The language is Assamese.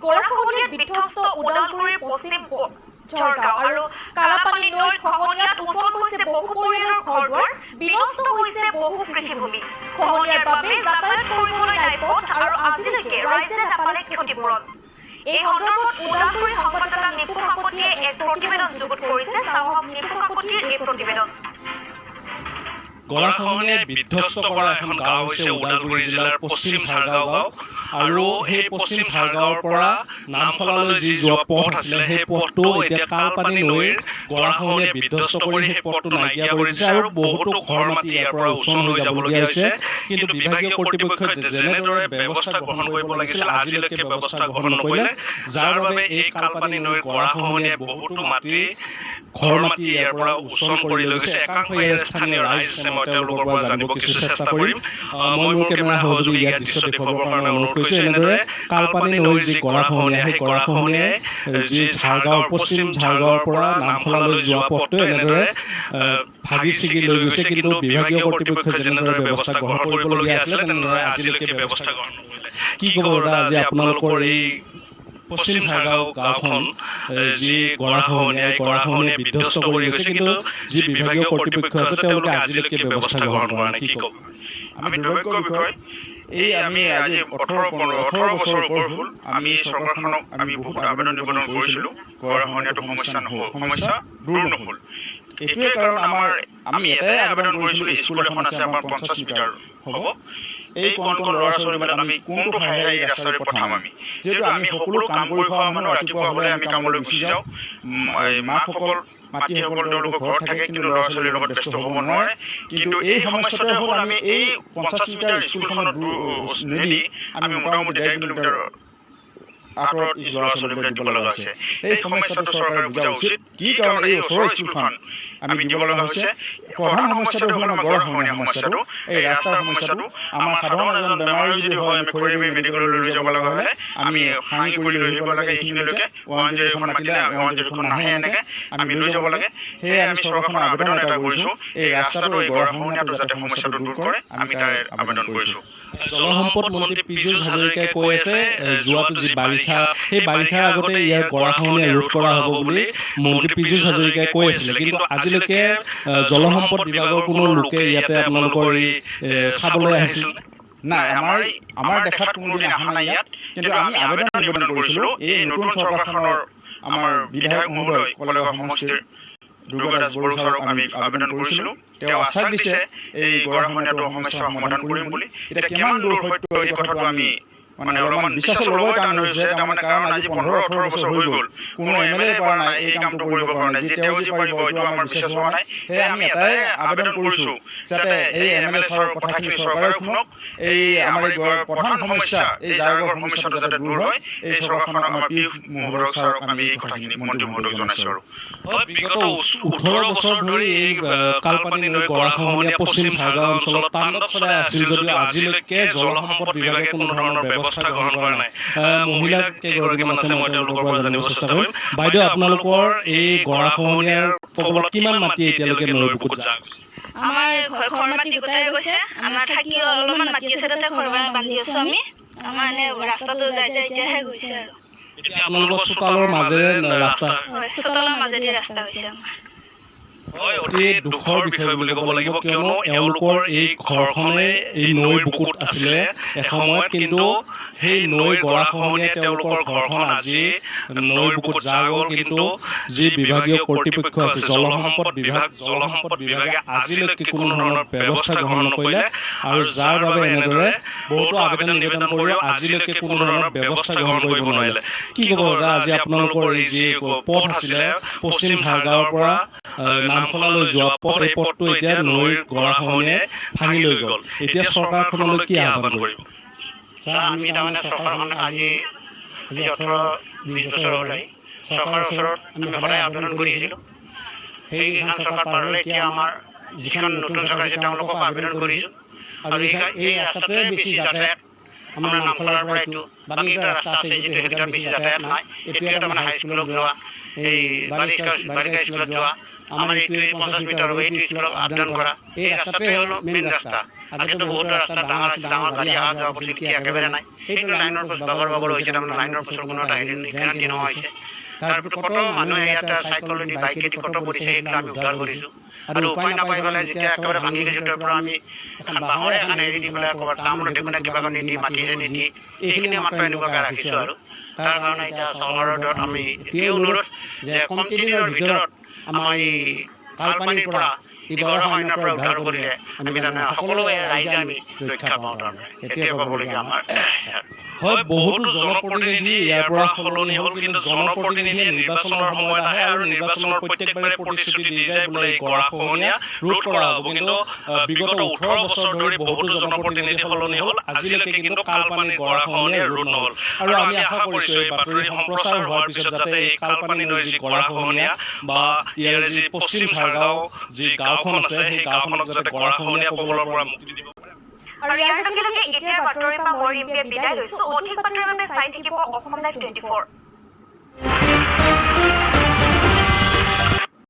গৰাখহনীয়াত বিধ্বস্ত ওদালগুৰিৰ পশ্চিম ঝৰগাঁও আৰু কালাপানী নৈৰ খহনীয়াত উছন গৈছে বহু পৰিয়ালৰ ঘৰ দুৱাৰ, বিনষ্ট হৈছে বহু কৃষিভূমি। খহনীয়াৰ বাবে যাতায়াত কৰিবলৈ নাই পথ আৰু আজিলৈকে ৰাইজে নাপালে ক্ষতিপূৰণ। এই সন্দৰ্ভত ওদালগুৰি সংবাদদাতা নিপু কাকতিয়ে এক প্ৰতিবেদন যুগুত কৰিছে। চাওঁ নিপু কাকতিৰ এই প্ৰতিবেদন। গৰাখহনীয়াই বিধ্বস্ত কৰা এখন গাঁও হৈছে ওদালগুৰি জিলাৰ পশ্চিম ঝাৰগাঁও গাঁও। আৰু সেই পশ্চিম ঝাৰগাঁৱৰ পৰা নামখলালৈ যি যোৱা পথ আছিলে, সেই পথটো এতিয়া কালপানী নৈৰ গৰাখহনীয়াই বিধ্বস্ত কৰি সেই পথটো নাইকিয়া কৰি দিছে আৰু বহুতো ঘৰ মাটি ইয়াৰ পৰা উছন হৈ যাবলগীয়া হৈছে। কিন্তু বিভাগীয় কৰ্তৃপক্ষই যেনেদৰে ব্যৱস্থা গ্ৰহণ কৰিব লাগিছিল, আজিলৈকে ব্যৱস্থা গ্ৰহণ নকৰিলে, যাৰ বাবে এই কালপানী নৈৰ গৰাখহনীয়াই বহুতো মাটি, ঘৰ মাটি ইয়াৰ পৰা উছন কৰি লৈ গৈছে। একাংশ ইয়াৰ স্থানীয় ৰাইজ আছে, মই তেওঁলোকৰ পৰা জানিব কিছু চেষ্টা কৰিম। মই মোৰ কেমেৰা সহযোগী ইয়াত দৃশ্য দেখুৱাবৰ কাৰণে অনুৰোধ কৰিছোঁ। এনেদৰে কালপানী নৈৰ যি গৰাখহনীয়া, সেই গৰাখহনীয়াই যি ঝাৰগাঁৱৰ, পশ্চিম ঝাৰগাঁৱৰ পৰা নামখলালৈ যোৱা পথটো এনেদৰে ভাগি ছিগি লৈ গৈছে। কিন্তু বিভাগীয় কৰ্তৃপক্ষই যেনেদৰে ব্যৱস্থা গ্ৰহণ কৰিবলগীয়া আছিলে, তেনেদৰে আজিলৈকে ব্যৱস্থা গ্ৰহণ নকৰিলে। কি ক'ব দাদা, আজি আপোনালোকৰ এই পশ্চিম ঝাৰগাঁও গাঁওখন যি গৰাখহনীয়া, এই গৰাখহনীয়াই বিধ্বস্ত কৰি গৈছে, কিন্তু যি বিভাগীয় কৰ্তৃপক্ষ আছে, তেওঁলোকে আজিলৈকে ব্যৱস্থা গ্ৰহণ কৰা নাই, কি ক'ব? আমি দুৰ্ভাগ্য বিষয় এই, আমি আজি 18 বছৰ ওপৰ হ'ল, আমি এই চৰকাৰখনক আমি বহুত আবেদন নিবেদন কৰিছিলোঁ, গৰাখহনীয়াটো সমস্যা নহ'ল, সমস্যা দূৰ নহ'ল। এইটোৱে কাৰণ আমাৰ, আমি এটাই আবেদন কৰিছিলোঁ, স্কুল এখন আছে আমাৰ 50 মিটাৰ হ'ব। এই কণ কণ ল'ৰা ছোৱালীবিলাক আমি কোনটো ঠাইৰে এই ৰাস্তাৰে পঠাম? আমি যিহেতু আমি সকলো কাম কৰি খোৱা মানুহ, ৰাতিপুৱা হ'লে আমি কামলৈ গুচি যাওঁ। এই মাকসকল, মাতৃসকল তেওঁলোকৰ ঘৰত থাকে, কিন্তু ল'ৰা ছোৱালীৰ লগত ব্যস্ত হ'ব নোৱাৰে। কিন্তু এই সমস্যাটোৱে হ'ল, আমি এই 50 মিটাৰ স্কুলখনত দূৰ নিদি আমি মোটামুটি 1.5 কিলোমিটাৰ আঁতৰত ল'ৰা ছোৱালীবিলাক দিব লগা হৈছে। এই সমস্যাটো চৰকাৰে বুজা উচিত, কি কাৰণে এই ওচৰৰ স্কুলখন আমি দিব লগা হৈছে। প্ৰধান সমস্যাটো হ'ল আমাৰ গৰাখহনীয়া সমস্যাটো, এই ৰাস্তাৰ সমস্যাটো। আমাৰ সাধাৰণ এজন বেমাৰী যদি হয়, আমি খৰিয়াবাৰী মেডিকেললৈ লৈ যাব লগা হ'লে আমি সাঙি কৰি লৈ আহিব লাগে এইখিনিলৈকে। 101খন মাতিলে 101খন নাহে, এনেকৈ আমি লৈ যাব লাগে। সেয়ে আমি চৰকাৰখনক আবেদন এটা কৰিছোঁ, এই ৰাস্তাটো, এই গৰাখহনীয়াটো যাতে সমস্যাটো দূৰ কৰে, আমি তাৰ আবেদন কৰিছোঁ। জলসম্পদ মন্ত্ৰী পীযুষ হাজৰিকাই কৈ আছে, যোৱাটো যি বাৰিষা, সেই বাৰিষাৰ আগতে ইয়াৰ গৰাখহনীয়া ৰোধ কৰা হ'ব বুলি মন্ত্ৰী পীযুষ হাজৰিকাই কৈ আছিলে। কিন্তু আজিলৈকে জলসম্পদ বিভাগৰ কোনো লোকে ইয়াতে আপোনালোকৰ এই চাবলৈ আহিছিল? নাই, আমাৰ দেখাত কোনোদিন অহা নাই ইয়াত। কিন্তু আমি আবেদন নিবেদন কৰিছিলোঁ, এই নতুন চৰকাৰখনৰ আমাৰ বিধায়ক মহোদয়, কলাগাঁও সমষ্টিৰ দুৰ্গাদাস বড়ো ছাৰক আমি আবেদন কৰিছিলোঁ। তেওঁ আশ্বাস দিছে এই গৰাখহনীয়াটো সমস্যা সমাধান কৰিম বুলি। এতিয়া কিমান দূৰ সত্য এই কথাটো আমি মানে অলপমান বিশ্বাস ল'বই টান হৈছে। তাৰমানে কাৰণ আজি 15 18 বছৰ হৈ গ'ল, কোনো এম এল এ পৰা নাই এই কামটো কৰিব কাৰণে। যি তেওঁ যি পাৰিব, এইটো আমাৰ বিশ্বাস হোৱা নাই। সেয়ে আমি এটাই আবেদন কৰিছোঁ, যাতে এই এম এল এ ছাৰৰ কথাখিনি চৰকাৰে শুনক, এই আমাৰ এই প্ৰধান সমস্যা, এই জাৰগৰ সমস্যাটো যাতে দূৰ হয়। এই চৰকাৰখনক, আমাৰ পীয়ুষ মহোদয় ছাৰক আমি এই কথাখিনি মন্ত্ৰী মহোদয়ক জনাইছোঁ। আৰু হয়, বিগত 18 বছৰ ধৰি এই কালপানী নৈৰ গৰাখহনীয়া পশ্চিম ঝাৰগাঁও অঞ্চলত তাণ্ডৱ চলাই আছিল যদিও আজিলৈকে জলসম্পদ বিভাগে কোনো ধৰণৰ ব্যৱস্থা গ্ৰহণ কৰা নাই। মহিলা কেইগৰাকীমান আছে, মই তেওঁলোকৰ পৰা জানিব চেষ্টা কৰিম। বাইদেউ, আপোনালোকৰ এই গৰাখহনীয়াৰ কবলত কিমান মাটি এতিয়ালৈকে নৈৰ বুকুত জাহ গৈছে? আমাৰ ঘৰ মাটি গোটাই গৈছে। আমাৰ থাকি অলপমান মাটি আছে, তাতে ঘৰ বান্ধি আছোঁ আমি। আমাৰ এনে ৰাস্তাটো যাই যাই এতিয়াহে গৈছে আৰু। এতিয়া আপোনালোকৰ চোতালৰ মাজেৰে ৰাস্তা? হয়, চোতালৰ মাজেদি ৰাস্তা হৈছে আমাৰ। হয়, অতি দুখৰ বিষয় বুলি ক'ব লাগিব, কিয়নো এওঁলোকৰ এই ঘৰখনে এই নৈৰ বুকুত আছিলে এসময়ত। কিন্তু সেই নৈৰ গৰাখহনীয়াই তেওঁলোকৰ ঘৰখন আজি নৈৰ বুকুত জাহ গ'ল। কিন্তু যি বিভাগীয় কৰ্তৃপক্ষ আছে, জলসম্পদ বিভাগ, জলসম্পদ বিভাগে আজিলৈকে কোনো ধৰণৰ ব্যৱস্থা গ্ৰহণ নকৰিলে আৰু যাৰ বাবে এনেদৰে বহুতো আবেদন নিবেদন কৰিও আজিলৈকে কোনো ধৰণৰ ব্যৱস্থা গ্ৰহণ কৰিব নোৱাৰিলে। কি ক'ব দাদা, আজি আপোনালোকৰ এই যি পথ আছিলে, পশ্চিম ঝাৰগাঁৱৰ পৰা নামখলালৈ যোৱা পথ, এই পথটো এতিয়া নৈৰ গৰাখহনীয়াই ভাঙি লৈ গ'ল। এতিয়া চৰকাৰখনলৈ কি আহ্বান কৰিব? ছাৰ, আমি তাৰমানে চৰকাৰখনক আজি আজি 18 20 বছৰ হ'ল আহি চৰকাৰৰ ওচৰত আমি সদায় আবেদন কৰি আহিছিলোঁ। সেইকেইখন চৰকাৰ পাৰ হ'লে এতিয়া আমাৰ যিখন নতুন চৰকাৰ আছে, তেওঁলোকক আবেদন কৰিছোঁ। আৰু এই ৰাস্তাটোৱে বেছি যাতায়াত আমাৰ নামখলাৰ পৰা এইটো বাকীকেইটা ৰাস্তা আছে যিটো সেইকেইটাত বেছি যাতায়াত নাই। এইটোৱে তাৰমানে হাইস্কুলক যোৱা, এই বালিকা বালিকা স্কুলত যোৱা, আমাৰ এইটো 50 মিটাৰ হ'ব, এইটো স্কুলক আপ ডাউন কৰা এই ৰাস্তাটোৱে হ'ল মেইন ৰাস্তা। আগেতো বহুতো ৰাস্তা ডাঙৰ আছিল, ডাঙৰ গাড়ী অহা যোৱা কৰিছিল, এতিয়া একেবাৰে নাই। সেইটো লাইনৰ পোষ্ট বাগৰ বাগৰ হৈছে, তাৰমানে লাইনৰ পোষ্টৰ কোনো এটা হেৰি গেৰাণ্টি নোহোৱা হৈছে। তাৰপিছত কত মানুহে ইয়াতে চাইকেলেদি বাইকেদি কত পৰিছে, সেইবিলাক আমি উদ্ধাৰ কৰিছোঁ। আৰু উপায় নাপাই পেলাই যেতিয়া একেবাৰে ভাঙি গৈছে, তাৰ পৰা আমি এখন বাঁহৰে এখন হেৰি দি পেলাই ক'ৰবাত তামোলৰ ঢেকুনা কিবা কানি দি মাটি চাটি দি এইখিনি মাত্ৰ এনেকুৱাকৈ ৰাখিছোঁ। আৰু তাৰ কাৰণে এতিয়া চৰকাৰৰ ওচৰত আমি এইটোৱে অনুৰোধ যে কমটি দিনৰ ভিতৰত আমাৰ এই কালপানীৰ পৰা, এই গৰাখহনীয়াৰ পৰা উদ্ধাৰ কৰিলে আমি তাৰমানে সকলোৱে ৰাইজে আমি ৰক্ষা পাওঁ। তাৰমানে সেইটোৱে ক'বলগীয়া আমাৰ। হয়, বহুতো জনপ্ৰতিনিধি ইয়াৰ পৰা সলনি হ'ল, কিন্তু জনপ্ৰতিনিধিয়ে নিৰ্বাচনৰ সময়ত আহে আৰু নিৰ্বাচনৰ প্ৰত্যেকবাৰে প্ৰতিশ্ৰুতি দি যায় বোলে এই গৰাখহনীয়া ৰোধ কৰা হ'ব। কিন্তু বিগত 18 বছৰ ধৰি বহুতো জনপ্ৰতিনিধি সলনি হ'ল, আজিলৈকে কিন্তু কালপানীৰ গৰাখহনীয়া ৰোধ নহ'ল। আৰু আমি আশা কৰিছোঁ এই বাতৰি সম্প্ৰচাৰ হোৱাৰ পিছত যাতে এই কালপানী নৈৰ যি গৰাখহনীয়া বা ইয়াৰে যি পশ্চিম ঝাৰগাঁও যি গাঁওখন আছে, সেই গাঁওখনক যাতে গৰাখহনীয়া কবলৰ পৰা মুক্তি দিব পাৰে। আৰু ইয়াৰ লগে লগে এতিয়াৰ বাতৰিৰ পৰা মই ৰিম্পীয়ে বিদায় লৈছো। অধিক বাতৰিৰ বাবে চাই থাকিব অসম লাইভ 24।